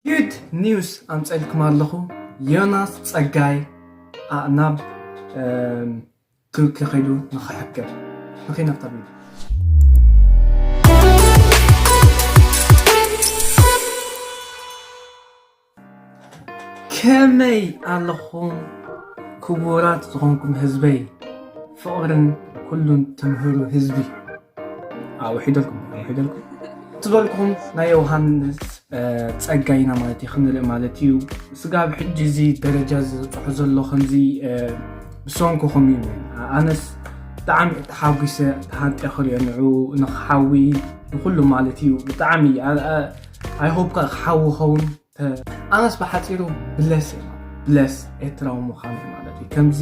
Good news ኣምፀልኩም ኣለኹ። ዮናስ ፀጋይ ኣእናብ፣ እም፣ ቱርኪ ኸይዱ ንኽሕከም ንኸይናፍታ ቪድዮ። ከመይ ኣለኹም ክቡራት ዝኾንኩም ህዝበይ፣ ፍቕርን ኩሉን ትምህሩ ህዝቢ። ኣውሒደልኩም፣ ኣውሒደልኩም። ትበልኩም ናይ ዮሃንስ፣ እ፣ ጸጋይና ማለት እዩ፣ ክንርኢ ማለት እዩ። ስጋብ ሕጂ እዚ ደረጃ ዝበጽሖ ዘሎ ከምዚ፣ እ፣ ብሰንኩኹም እዩ። ኣነስ ብጣዕሚ ተሓጒሰ፣ ተሃንጠ ክሪኦ ንዑ፣ ንኽሓዊ፣ ንኹሉ ማለት እዩ። ብጣዕሚ፣ ኣ-፣ ኣ-፣ I hope ከኣ ክሓዊ ኸውን። ተ-፣ ኣነስ ብሓጺሩ ብለስ እየ፣ ብለስ ኤርትራዊ ምዃን እዩ ማለት እዩ። ከምዚ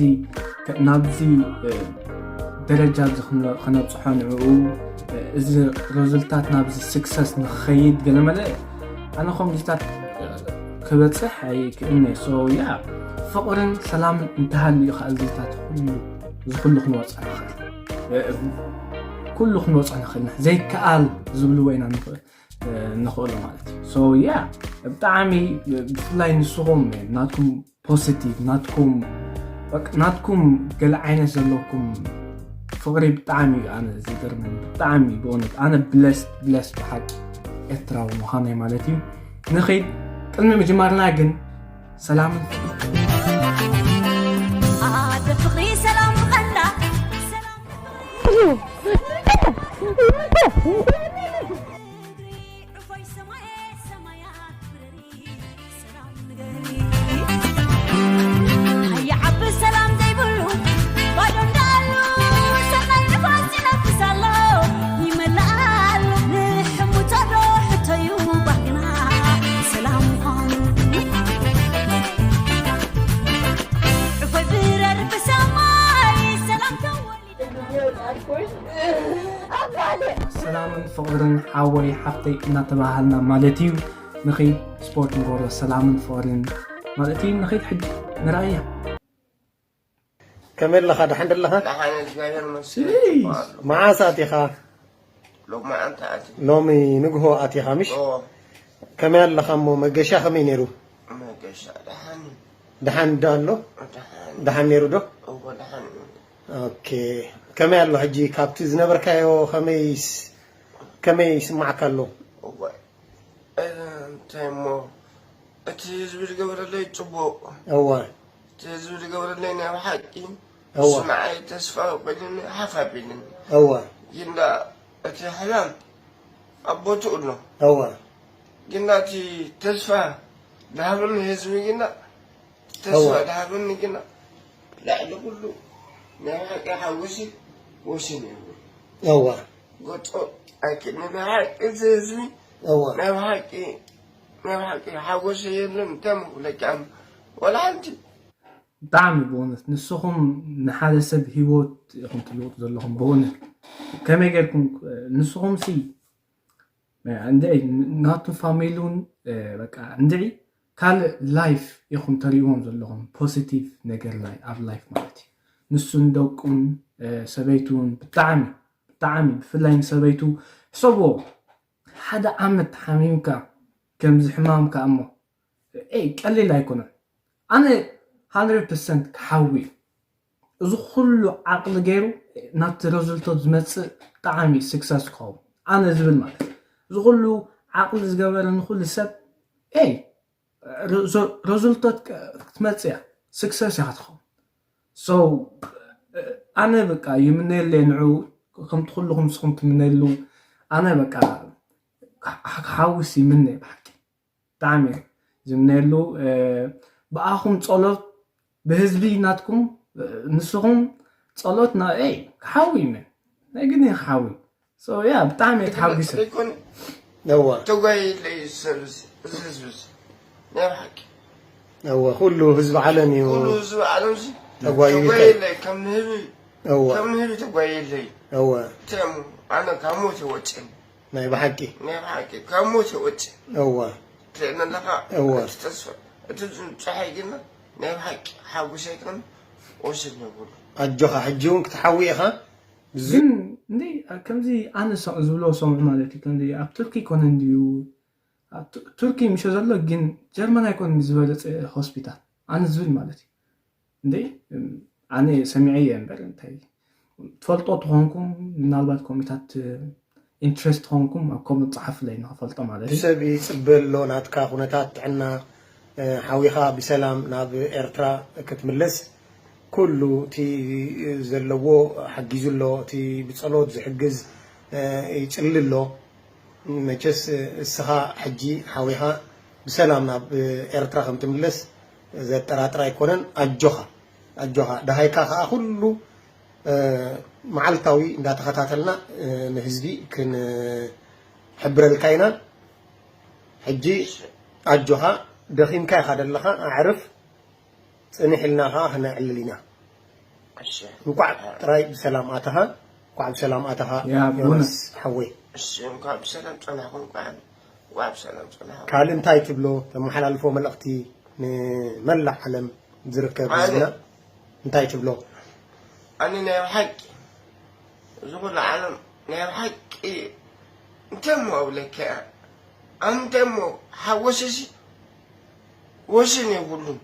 ከ-፣ ናብዚ፣ እ፣ ደረጃ እዚ ክነ-፣ ክነብጽሖ ንዕኡ፣ እ፣ እዚ ሪዝልታት ናብዚ ስክሰስ ንኽኸይድ ገለመለ ኣነ ከምዚታት፣ እ፣ ክበጽሕ ኣይክእልኒ። So yeah፣ ፍቕርን ሰላምን እንተሃልዩ ከኣ እዚታት ኩሉ፣ እዚ ኩሉ ክንወጽኦ ንኽእል። እ፣ ኩሉ ክንወጽኦ ንኽእል። ዘይከኣል ዝብልዎ ኢና ንኽእል። እ፣ ንኽእሎ ማለት እዩ። So yeah፣ ብጣዕሚ ብፍላይ ንስኹም ናትኩም ፖዚቲቭ፣ ናትኩም፣ በቃ ናትኩም ገለ ዓይነት ዘለኩም ፍቕሪ ብጣዕሚ እዩ ኣነ ዝገርመኒ። ብጣዕሚ ብእውነት ኣነ ብለስድ፣ ብለስድ ብሓቂ ኤርትራዊ ምዃነይ ማለት እዩ። ንኸይድ። ቅድሚ ምጅማርና ግን ሰላምን ኣደ ፍቕሪ ሰላም ብቐንዳ ሰላም ሰላምን ፍቕርን ሓወይ ሓፍተይ እናተባሃልና ማለት እዩ። ንኸይድ ስፖርት ንገብሮ ሰላምን ፍቕርን ማለት እዩ። ንኸይድ ሕጂ ንርኣያ። ከመይ ኣለኻ? ደሓን ደለኻ? ደሓን እግዚኣብሔር ይመስገን። ጽቡቕ ኣሎ። መዓስ ኣቲኻ? ሎሚ መዓልቲ ኣቲ። ሎሚ ንግሆ ኣቲኻ ምሽ? እዎ። ከመይ ኣለኻ እሞ መገሻ ከመይ ነይሩ? መገሻ ደሓን እዩ። ደሓን ዶ ኣሎ? ደሓን። ደሓን ነይሩ ዶ? እዎ ደሓን እዩ። ኦኬ። ከመይ ኣሎ ሕጂ ካብቲ ዝነበርካዮ ከመይስ፣ ከመይ ይስማዓካ ኣሎ? እዎ። እ፣ እንታይ እሞ እቲ ህዝቢ ዝገበረለይ ጽቡቕ። እወ። እቲ ህዝቢ ዝገበረለይ ናይ ብሓቂ እወ። ንሱ ንዓይ ተስፋ ኮይኑኒ ሓፍ ኣቢሉኒ። እወ። ግን ደኣ እቲ ሕማም ኣብ ቦትኡ ኣሎ። እወ። ግን ደኣ እቲ ተስፋ ዝሃበኒ ህዝቢ ግን ደኣ ተስፋ እወ። ዝሃበኒ ግን ደኣ ልዕሊ ኩሉ ናይ ብሓቂ ሓጎሲ ወሰን የብሉን። እወ። ገጾ ኣይክእልን ናይ ብሓቂ እዚ ህዝቢ እወ። ናይ ብሓቂ ናይ ብሓቂ ሓጎሰ የለን። እንታይ ምኽብለካ ዋላ ሓንቲ። ብጣዕሚ ብእውነት ንስኹም ንሓደ ሰብ ህይወት ኢኹም ትልውጡ ዘለኹም። ብእውነት ከመይ ጌርኩም ንስኹም ሲ እንድዒ ናቱ ፋሚሊ እውን በቃ እንድዒ ካልእ ላይፍ ኢኹም ተርእይዎም ዘለኹም ፖዚቲቭ ነገር ላይ ኣብ ላይፍ ማለት እዩ። ንሱን ደቁን ሰበይቱን ብጣዕሚ ብጣዕሚ ብፍላይ ንሰበይቱ ሕሰብዎ። ሓደ ዓመት ሓሚምካ ከምዚ ሕማምካ እሞ ኤይ ቀሊል ኣይኮነን። ኣነ ሃንድረድ ፐርሰንት ክሓዊ እዚ ኩሉ ዓቕሊ ገይሩ ናብቲ ረዝልቶት ዝመፅእ ብጣዕሚ ስክሰስ ክኸውን ኣነ ዝብል ማለት እዩ። እዚ ኩሉ ዓቕሊ ዝገበረ ንኩሉ ሰብ ኤይ ረዙልቶት ክትመፅእ እያ ስክሰስ እያ ክትኸውን። So ኣነ በቃ ይምነየለይ ንዑ ከምቲ ኩልኹም ንስኹም ትምነየሉ ኣነ በቃ ሓውስ ይምነ ብሓቂ ብጣዕሚ እየ ዝምነየሉ። ብኣኹም ፀሎት ብህዝቢ ናትኩም ንስኹም ፀሎት ና ክሓዊ ይመን ናይ ግን ክሓዊ ያ ብጣዕሚ እየ ተሓጒሰ። እዋ ተጓየለይ ሰብ እዚ ህዝቢ እዚ ናይ ብሓቂ እዋ ኩሉ ህዝቢ ዓለም እዩ ኩሉ ህዝቢ ዓለም እዚ ተጓይዩ ተጓየለይ ከም ንህቢ እዋ ከም ንህቢ ተጓየለይ እዋ ተሙ ኣነ ካብ ሞት ይወጭን ናይ ብሓቂ ናይ ብሓቂ ካብ ሞት ይወጭን እዋ ትርእየኒ ኣለኻ እዋ እቲ ተስፋ እቲ ጸሓይ ግና ናይ ብሓቂ ሓጉሰይ ከም ወስድ ነብሉ ኣጆኻ ሕጂ እውን ክትሓዊ ኢኻ ግን እንዲ ከምዚ ኣነ ዝብሎ ሰምዑ ማለት እዩ ከምዚ ኣብ ቱርኪ ኮነ እንድዩ ቱ- ቱርኪ ምሸ ዘሎ ግን ጀርመን ኣይኮን ዝበለፀ ሆስፒታል ኣነ ዝብል ማለት እዩ። እንደ ኣነ ሰሚዐ እየ እምበር እንታይ ትፈልጦ ትኾንኩም ምናልባት ኮሚታት ኢንትረስት ትኾንኩም ኣብ ኮመንት ፀሓፍለይ ንክፈልጦ ማለት እዩ። ሰብ ይፅበ ኣሎ ናትካ ኩነታት ጥዕና ሓዊኻ ብሰላም ናብ ኤርትራ ክትምለስ ኩሉ እቲ ዘለዎ ሓጊዙ ኣሎ። እቲ ብፀሎት ዝሕግዝ ይፅሊ ኣሎ። መቸስ እስኻ ሕጂ ሓዊኻ ብሰላም ናብ ኤርትራ ከም ትምለስ ዘጠራጥር ኣይኮነን። ኣጆኻ ኣጆኻ ደሃይካ ከዓ ኩሉ መዓልታዊ እንዳተኸታተልና ንህዝቢ ክንሕብረልካ ኢና። ሕጂ ኣጆኻ ደኺምካ ኢኻ ደለኻ ኣዕርፍ። ፅንሕ ኢልና ከዓ ክነዕልል ኢና። እንኳዕ ጥራይ ብሰላም ኣተኻ። እንኳዕ ብሰላም ኣተኻ ዮናስ ሓወይ። እንኳዕ ብሰላም ፀናኹም። እንኳዕ ብሰላም ፀናኹም። ካልእ እንታይ ትብሎ? ተመሓላልፎ መልእኽቲ ንመላእ ዓለም ዝርከብ ህዝብና እንታይ ትብሎ? ኣነ ናይ ብሓቂ እዚ ኩሉ ዓለም ናይ ብሓቂ እንተ እሞ እብለካ እያ። ኣንተ እሞ ሓጎሰሲ ወስን የብሉን።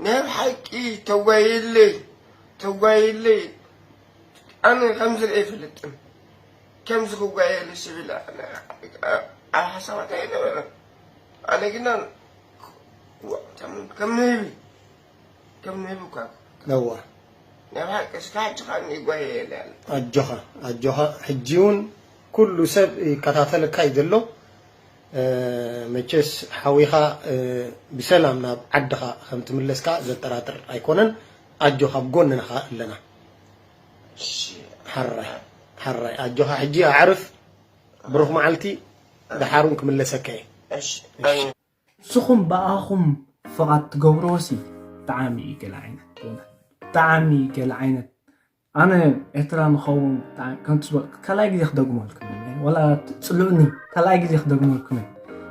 ናይ ብሓቂ ተጓየለይ ተጓየለይ። ኣነ ከምዚ ርአ ይፈልጥን ከምዚ ክጓየለ ስብል ኣብ ሓሳባት ኣይነበረን። ኣነ ግና ከም ንህቢ ከም ንህቢ እኳ ነዋ ናይ ብሓቂ እስካ ሕጂ ከዓ ይጓየለ ያለ ኣጆኻ ኣጆኻ ሕጂ እውን ኩሉ ሰብ ይከታተለካ እዩ ዘሎ። መቸስ ሓዊኻ ብሰላም ናብ ዓድኻ ከም ትምለስካ ዘጠራጥር ኣይኮነን። ኣጆኻ ኣብ ጎንና ኣለና። ሓራይ ሓራይ ኣጆኻ ሕጂ ኣዕርፍ። ብሩኽ መዓልቲ። ደሓሩን ክምለሰካ እየ። ንስኹም ብኣኹም ፍቓድ ትገብርዎሲ ብጣዕሚ እዩ ገለ ዓይነት ብእውነት ብጣዕሚ ገለ ዓይነት ኣነ ኤርትራ ንኸውን ከምቲ ዝበልኩ ካልኣይ ግዜ ክደግመልኩም እየ። ወላ ጽልኡኒ ካልኣይ ግዜ ክደግመልኩም እየ።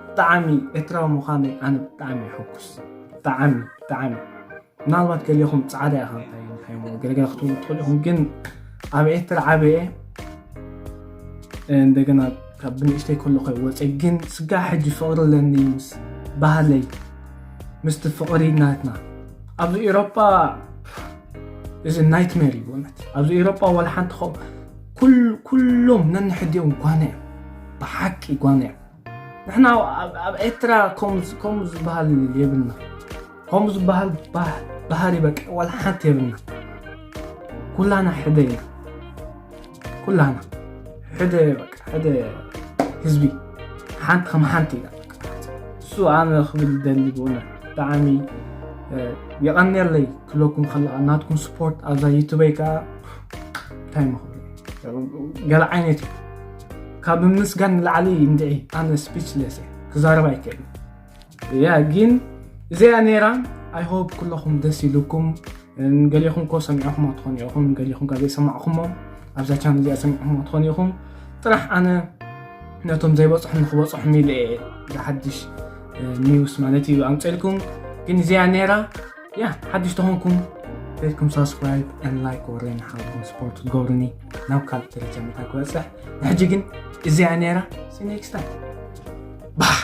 ብጣዕሚ ኤርትራዊ ምዃነይ ኣነ ብጣዕሚ እየ ሕጉስ። ብጣዕሚ ብጣዕሚ ምናልባት ገሊኹም ጻዕዳ ኢኻ እንታይ እንታይ እሞ ገለገለ ክትብሉ ትኽእሉ ኢኹም፣ ግን ኣብ ኤርትራ ዓበየ እንደገና ካብ ብንእሽተይ ከለኹ ወፀ ግን ስጋ ሕጂ ፍቕሪ ኣለኒ ምስ ባህለይ ምስቲ ፍቕሪ ናትና ኣብዚ ኤሮፓ እዚ ናይትሜር እዩ ብእውነት ኣብዚ ኤሮፓ ዋላ ሓንቲ ኸ ኩሎም ነንሕዲኦም ጓና እዮም ብሓቂ ጓና እዮም ንሕና ኣብ ኤርትራ ከምኡ ዝበሃል የብልና ከምኡ ዝበሃል ባህሪ በቃ ዋላ ሓንቲ የብልና ኩላና ሕደ ኢና ኩላና ሕደ በቃ ሕደ ህዝቢ ሓንቲ ከም ሓንቲ ኢና እሱ ኣነ ክብል ደሊ ብእውነት ብጣዕሚ የቐንየለይ ክብለኩም ከለካ ናትኩም ስፖርት ኣብዛ ዩቱበይ ከዓ እንታይ ምክብል ገለ ዓይነት እዩ ካብ ምስጋን ንላዕሊ እንድዒ ኣነ ስፒችለስ ክዛረብ ኣይክእልን ያ ግን እዚኣ ነይራ I hope ኩለኹም ደስ ኢሉኩም ገሊኹም ኮ ሰሚዕኹም ትኾኑ ኢኹም ገሊኹም ካብ ዘይሰማዕኹሞ ኣብዛ ቻነል እዚኣ ሰሚዕኹም ትኾኑ ኢኹም ጥራሕ ኣነ ነቶም ዘይበፅሑ ንክበፅሑም ኢለ ዝሓድሽ ኒውስ ማለት እዩ ኣምፀልኩም ግን እዚኣ ነይራ ያ ሓድሽ ተኾንኩም ቤትኩም ሳብስክራይብ ን ላይክ ወረ ንሓልኩም ስፖርት ትገብሩኒ ናብ ካልእ ደረጃ ምታ ክበፅሕ ንሕጂ ግን እዚኣ ነይራ ሲ ኔክስት ታይም ባህ